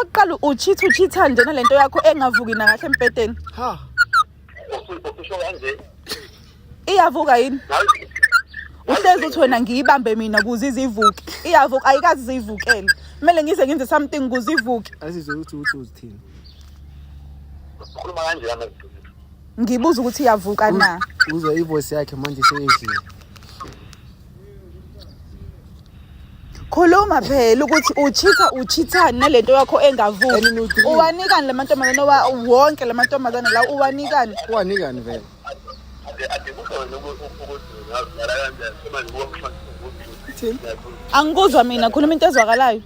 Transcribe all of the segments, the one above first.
Okokuqala uchitha uchitha nje nalento yakho engavuki nakahle embhedeni. Ha. Usho kanje. Iyavuka yini? Uhlezi uthi wena ngiyibambe mina ukuze izivuke. Iyavuka ayikazi ziyivukele. Kumele ngize ngenze something ukuze ivuke. Asizwe ukuthi uzithini. Ukhuluma kanje yami. Ngibuza ukuthi iyavuka na. Uzwa ivoice yakhe manje seyedlile. Khuluma phela ukuthi uchitha uchithani nalento yakho engavuki. Uwanikani la mantombazane wa wonke la mantombazane la uwanikani? Uwanikani vele? Angikuzwa mina khuluma into ezwakalayo.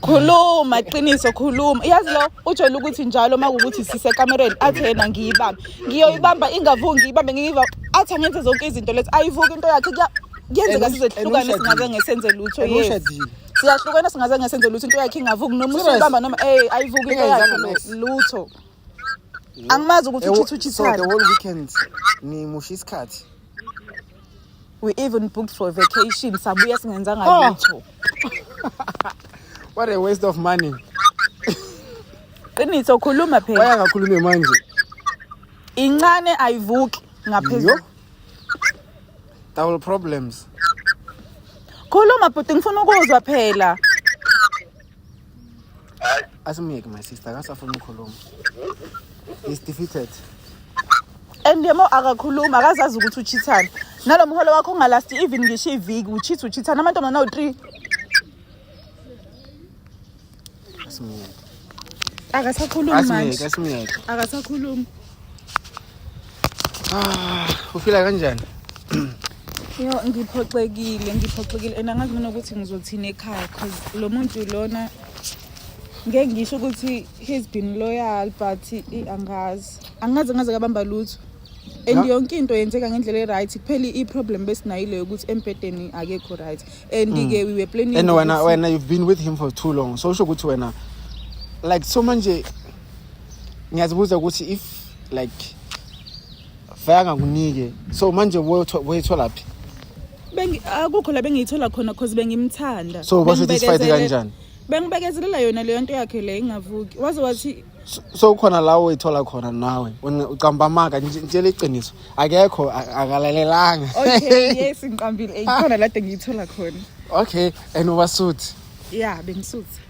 Khuluma qiniso khuluma. Yazi lo ujwayele ukuthi njalo uma kuwukuthi sisekamereni athi yena ngiyibambe. Ngiyoyibamba ingavuki ngiyibambe ngiyiva athi angenze zonke izinto lezi ayivuki into yakhe kuyenzeka And size sihlukane and singaze ngesenze lutho And yes. ushadile. Siyahlukana singaze ngesenze lutho into yakhe ingavuki noma Serious? usuyibamba noma eh ayivuki into yakhe Ingayenzanga nice. lutho. Angimazi ukuthi uchitha So the uchithani. whole weekend nimusha isikhathi. We even booked for a vacation sabuya singenzanga Ah. lutho. What a waste of money. Qiniso khuluma phela. Why angakhulumi manje? Incane ayivuki ngaphezulu. Yo. Double problems. Khuluma bhuti ngifuna ukuzwa phela. Asimyeke my sister akasafuna ukukhuluma. He's defeated. And yemo akakhuluma akazazi ukuthi uchithani. Nalo mholo wakho ungalasti even ngisho iviki uchitha uchithana amantombazane awu-3. Asimyeke. Akasakhulumi Asimyeke, manje. asimyeke. Akasakhulumi. Ah, ufila kanjani? Yo ngiphoxekile ngiphoxekile and angazi mina ukuthi ngizothini ekhaya cause lo muntu lona ngeke ngisho ukuthi he's been loyal but angazi angazi ngaze kabamba lutho and yonke into yenzeka ngendlela e-right kuphela i-problem besinayo ile yokuthi embhedeni akekho right and ke we were planning And wena wena you've been with him for too long. So usho ukuthi wena like so manje ngiyazibuza ukuthi if like faya ngakunike so manje woyitholaphi? Bengi akukho la bengiyithola khona cause bengimthanda. So uba satisfied kanjani? Bengibekezelela yona leyo nto yakhe le ingavuki. Waze wathi So khona la oyithola khona nawe wena uqamba amanga ngitshela iqiniso akekho akalalelanga. Okay yes ngiqambile. Ikhona la ngiyithola khona. Okay and ubasuthi. Yeah bengisuthi.